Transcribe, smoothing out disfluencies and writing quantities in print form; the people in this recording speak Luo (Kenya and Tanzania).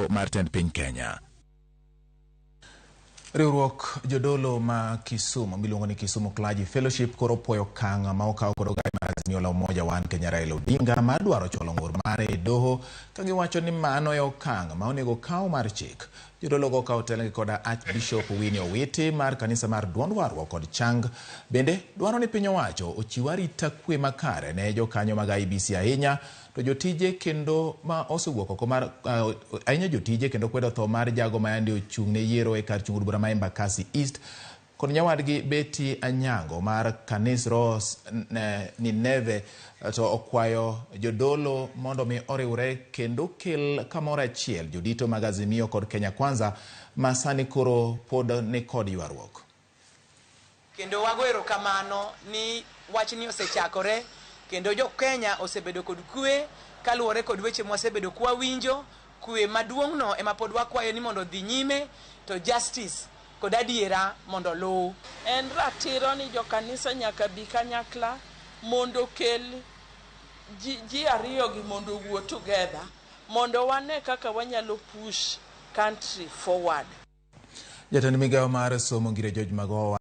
Mar tend piny Kenya. Riwruok jodolo ma Kisumu miluongo ni Kisumu Clergy Fellowship koro puoyo okang' ma okaw kod ogai mar Azimio la Umoja One Kenya Raila Odinga mar dwaro chwalo ng'ur mare e doho ka giwacho ni mano e okang' ma onego okaw mar chik. Jodologo ka otelnegi koda Archbishop Winnie Owiti mar kanisa mar Duond Warruok kod Chang bende dwaro ni piny owacho ochiw arita kwe makare ne jokanyo mag IEBC ahinya to jotije kendo ma osewuok oko mar ahinya jotije kendo kwedo tho mar jago ma yande ochung' ne yiero e kar chung' od bura ma Embakasi East kod nyawadgi Betty Anyango mar Kanis Ros Nineve to okwayo jodolo mondo mi oriwre kendo kel kamoro achiel jodito mag Azimio kod Kenya Kwanza ma sani koro pod ni kod ywaruok. Kendo wago erokamano ni wachni osechakore kendo jo Kenya osebedo kod kwe kaluwore kod weche mwasebedo kwawinjo. Kwe maduong' no ema pod wakwayo ni mondo odhi nyime to justice kod adiera mondo oluw. En ratiro ni jokanisa nyaka bi kanyakla mondo okel ji ariyogi mondo owuo together mondo wane kaka wanyalo push country forward. Jatend migawo mar somo Ngire George Magoha.